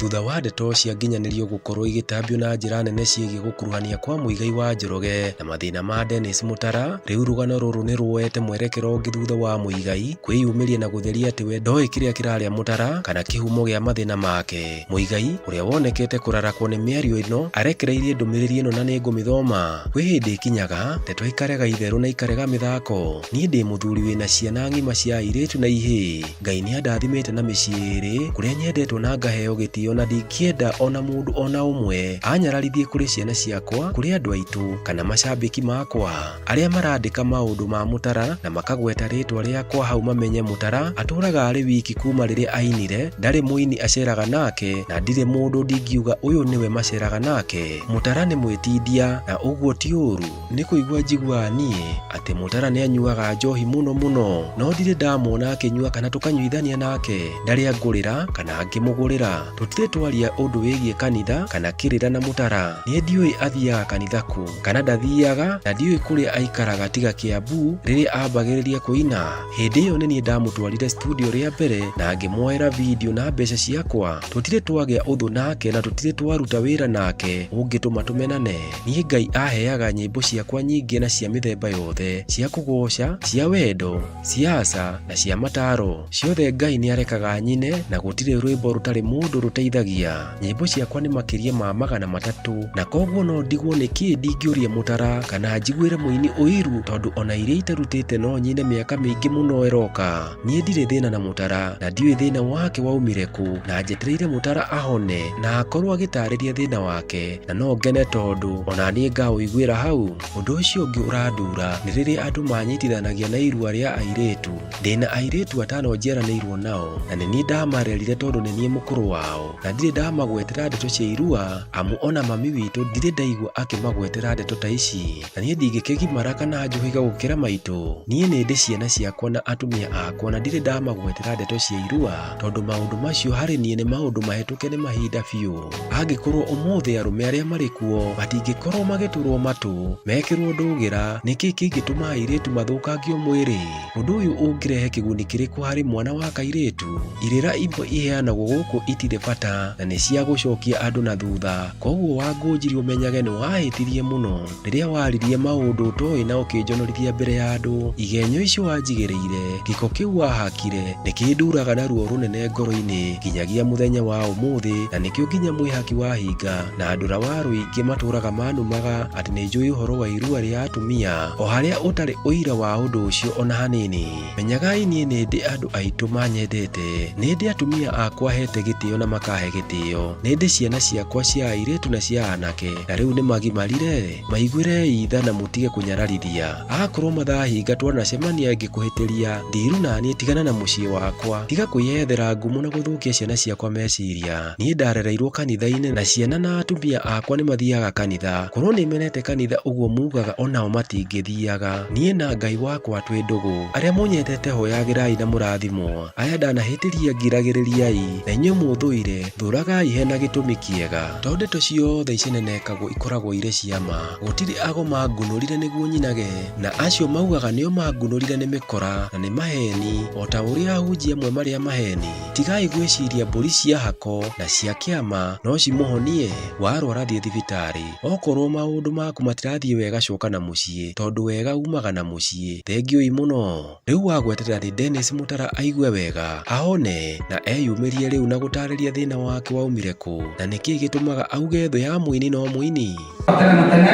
Thutha wa ndeto cia nginyanĩrio gũkorwo igĩtambio na njĩra nene ciĩgiĩ gũkuruhania kwa Muigai wa Njoroge na mathĩna ma Dennis Mutara, rĩu rũgano rũrũ nĩ ruoete mwerekero ũngĩ thutha wa Muigai kwĩyumĩria na gũtheria atĩ we ndoĩ kĩrĩa kĩrarĩa Mutara kana kĩhumo gĩa mathĩna make. Muigai, ũrĩa wonekete kũrarakwo nĩ mĩario ĩno, arekereirie ndũmĩrĩri ĩno na nĩ ngũmĩthoma. Kwĩ hĩndĩ ĩkinyaga, ndeto ikarega itherũ na ikarega mĩthako. Niĩ ndĩ mũthuri wĩna ciana ng'ima cia airĩtu na ihĩĩ. Ngai nĩ andathimĩte na mĩciĩ ĩĩrĩ kũrĩa nyendetwo na ngaheo gĩtĩo na ndingĩenda ona mũndũ ona ũmwe anyararithie kũrĩ ciana ciakwa, kũrĩ andũ aitũ kana macambĩki makwa. Arĩa marandĩka maũndũ ma Mũtara na makagweta rĩtwa rĩakwa hau mamenye Mũtara atũraga arĩ wiki kuma rĩrĩa ainire, ndarĩ mũini aceraga nake na ndirĩ mũndũ ndingiuga ũyũ nĩwe maceraga nake. Mũtara nĩ mwĩtindia na ũguo ti ũru. Nĩ kũigua njiguaga niĩ atĩ Mũtara nĩ anyuaga njohi mũno mũno, no ndirĩ ndamuona akĩnyua kana tũkanyuithania nake. Ndarĩ angũrĩra kana ngĩmũgũrĩra. Tũtirĩ twaria ũndũ wĩgiĩ kanitha kana kĩrĩra na Mũtara. Niĩ ndiũĩ athiaga kanitha kũ kana ndathiaga na ndiũĩ kũrĩa aikaraga tiga Kĩambu rĩrĩa ambagĩrĩria kũina. Hĩndĩ ĩyo nĩ niĩ ndamũtwarire studio rĩa mbere na ngĩmuoera video na mbeca ciakwa. Tũtirĩ twagĩa ũthũ nake na tũtirĩ twaruta wĩra nake ũngĩtũma tũmenane. Niĩ Ngai aheaga nyĩmbo ciakwa nyingĩ na cia mĩthemba yothe, cia kũgooca, cia wendo, cia aca na cia mataro. Ciothe Ngai nĩarekaga nyine na gũtirĩ rwĩmbo rũtarĩ mũndũ rũteithagia. Nyĩmbo ciakwa nĩ makĩria ma 300 na koguo no ndigwo nĩkĩĩ ndingĩũria Mũtara kana njiguĩre mũini ũiru tondũ ona iria itarutĩte no nyine mĩaka mĩingĩ mũno ĩroka. Niĩ ndirĩ thĩna na Mũtara na ndiũĩ thĩna wake waumire kũ na njetereire Mũtara ahone na akorwo agĩtarĩria thĩna wake na no ngene tondũ ona niĩ ngaũiguĩra hau. Ũndũ ũcio ũngĩ ũrandura nĩ rĩrĩa andũ manyitithanagia na irua rĩa airĩtu. Ndĩna airĩtu atano njiaranĩirwo nao na nĩ niĩ ndamarerire tondũ nĩ niĩ mũkũrũ wao na ndirĩ ndamagwetera ndeto cia irua amu ona mami witũ ndirĩ ndaigua akĩmagwetera ndeto ta ici na niĩ ndingĩkĩgimara kana njũhĩge gũkĩra maitũ. Niĩ nĩ ndĩ ciana ciakwa na atumia akwa na ndirĩ ndamagwetera ndeto cia irua tondũ maũndũ macio harĩ niĩ nĩ maũndũ mahĩtũke nĩ mahinda biũ. Angĩkorwo ũmũthĩ arũme arĩa marĩ kuo matingĩkorwo magĩtũrwo matũ, mekĩrwo ndũgĩra, nĩkĩ kĩngĩtũma airĩtu mathũkangio mwĩrĩ? Ũndũ ũyũ ũngĩrehe kĩguni kĩrĩkũ harĩ mwana wa kairĩtu? Irĩra imwe iheanagwo gũkũ itirĩ bata na nĩ cia gũcokia andũ na thutha, koguo Wangũnjiri ũmenyage nĩ wahĩtirie mũno rĩrĩa waririe maũndũ ũtoĩ na ũkĩnjonorithia mbere ya andũ. Igenyo icio wanjigĩrĩire, gĩko kĩu wahakire, nĩ kĩnduraga na ruo rũnene ngoro-inĩ nginyagia mũthenya wa ũmũthĩ na nĩkĩo nginya mwĩhaki wahinga na ndũra wa rũingĩ matũraga manumaga atĩ nĩ njũĩ ũhoro wa irua rĩa atumia o harĩa ũtarĩ ũira wa ũndũ ũcio ona hanini. Menyagai niĩ nĩ ndĩ andũ aitũ manyendete, nĩ ndĩ atumia akwa hete gĩtĩo na makahe gĩtĩo, nĩ ndĩ ciana ciakwa cia airĩtu na cia anake na rĩu nĩ magimarire. Maiguĩrei tha na mũtige kũnyararithia. Akorwo mathahinga twanacemania ngĩkũhĩtĩria, ndiru naniĩ tigana na mũciĩ wakwa. Tiga kwĩyethera ngumo na gũthũkia ciana ciakwa meciria. Niĩ ndarereirwo kanitha-inĩ na ciana na atumia akwa nĩ mathiaga kanitha. Korwo nĩ menete kanitha ũguo mugaga onao matingĩthiaga. Niĩ na Ngai wakwa twĩ ndũgũ. Arĩa mũnyendete hoyagĩrai na mũrathimwo. Aya ndanahĩtĩria ngiragĩrĩriai, na inyuĩ mũthũire, thũragai he na gĩtũmi kĩega. To ndeto ciothe icenenekagwo ikoragwo irĩ cia ma. Gũtirĩ ago mangunũrire nĩguo nyinage, na acio maugaga nĩo mangunũrire nĩ mĩkora na nĩ maheeni, o ta ũrĩa ahunjia amwe marĩ a maheeni. Tigai gwĩciria mbũri cia hako na cia kĩama no cimũhonie. Warwara thiĩ thibitarĩ. Okorwo maũndũ maku matirathiĩ wega coka na mũciĩ, tondũ wega umaga na mũciĩ. Thengiũi mũno. Rĩu wa gweterera nĩ Dennis Mutara aigue wega, ahone, na eyumĩrie rĩu na gũtarĩria thĩna wake waumire kũ, na nĩkĩ gĩtũmaga auge thũ ya mũini no mũini. Tene na tene,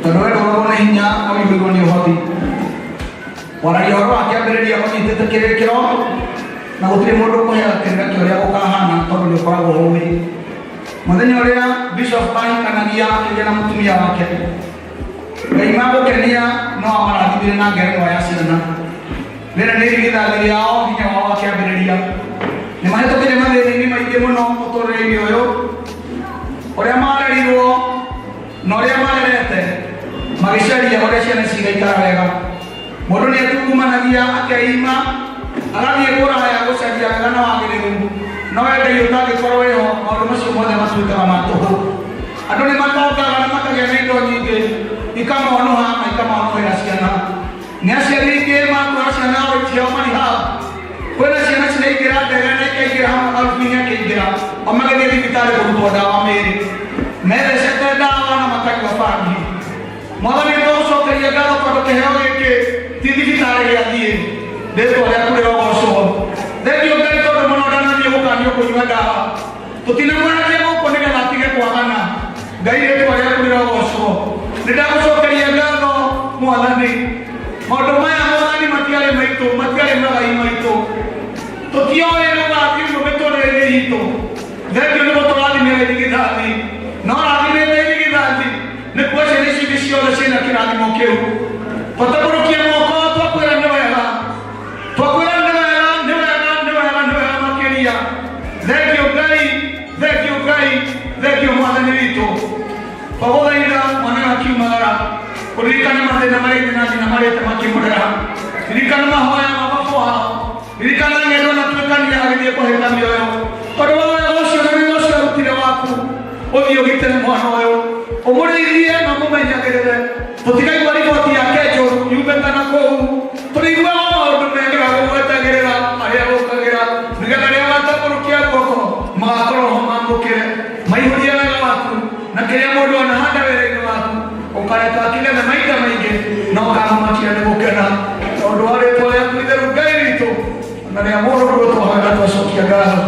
tondũ we ndũragwo nĩ hinya no ũiyũirwo nĩ ũhoti. Waragia ũhoro wa kĩambĩrĩria ũnyitĩte kĩrĩkĩro, na gũtirĩ mũndũ ũkũheaga kĩrĩra kĩa ũrĩa gũkahana tondũ nĩ ũkoragwo ũĩ. Mũthenya ũrĩa Bishop ahikanagia akĩgĩa na mũtumia wake, Ngai magũkenia no amarathimire na ngerenwa ya ciana. Rĩrĩ nĩ irigithathi rĩao hinya wao wa kĩambĩrĩria. Nĩ mahĩtũkire mathĩna-inĩ maingĩ mũno mũtũrĩre-inĩ ũyũ, ũrĩa marerirwo na ũrĩa marerete, magĩcaria ũrĩa ciana ici igaikara wega. Mũndũ nĩ atungumanagia akeima, agathiĩ kũraya gũcaria wega na wagĩrĩru, no we Ngai ũtangĩkorwo wĩho, maũndũ macio mothe matuĩkaga ma tũhũ. Andũ nĩ matongaga na makagĩa na indo nyingĩ, ikamonũha na ikamonũhĩra ciana. Nĩ aciari aingĩ matwara ciana ciao marihab, Kwĩna ciana ciraingĩra ndege na ikaingĩra hamwe Alvin akĩingĩra, o magĩthiĩ thibitarĩ kũrutwo ndawa mĩĩrĩ. Methecete ndawa na makanyua bangi. Mwathani nĩtwagũcokeria ngatho tondũ kĩheo gĩkĩ ti thibitarĩ gĩathiĩ. Rĩtwa rĩaku rĩrogocwo. Thengiũ Ngai tondũ mũno ndanathiĩ gũkanio kũnyua ndawa. Tũtinamwaragia gũkũ nĩgetha atige kwagana. Ngai rĩtwa rĩaku rĩrogocwo. Nĩndagũcokeria ngatho Mwathani. Maũndũ maya Mwathani matiarĩ maitũ, matiarĩ magai maitũ. Tũtioĩ rũgathiĩ ũguo mĩtũrĩre-inĩ itũ. Thengiũ nĩ gũtũrathimĩra irigithathi. No rathimĩte irigithathi nĩ kuo ciana ici ingĩ ciothe ciĩna kĩrathimo kĩu. Twatambũrũkia moko twakwĩra nĩ wega. Twakwĩra nĩ wega, nĩ wega, nĩ wega, nĩ wega makĩria. Thengiũ Ngai, thengiũ Ngai, thengiũ Mwathani witũ. Twagũthaitha mwana ũyũ akiumagara, ũririkane mathĩna marĩa ithe na nyina marĩte makĩmũrera. Ririkana mahoya ma baba wao. Ririkana ng'endo na tuĩkania agĩthiĩ kũhĩta mĩoyo. Tondũ wa wega ũcio na wĩra ũcio arutire waku, ũthiĩ ũgitĩre mwana ũyũ. Ũmũrĩithie na ũmũmenyagĩrĩre. Tũtikaigua riboti yake njũru yumĩte na kũu. Tũrĩiguaga maũndũ mega gũgwetagĩrĩra arĩa gũkagĩra, nĩgetha rĩrĩa ũgatambũrũkia guoko magakorwo ho mamũkĩre. Maihũrie wega waku na kĩrĩa mũndũ anahanda wĩra-inĩ waku ũkareka akĩgethe maita maingĩ na ũkamũmakia nĩ gũkena tondũ wa rĩtwa rĩaku itheru Ngai witũ na rĩa mũrũguo twahoya twacokia ngatho.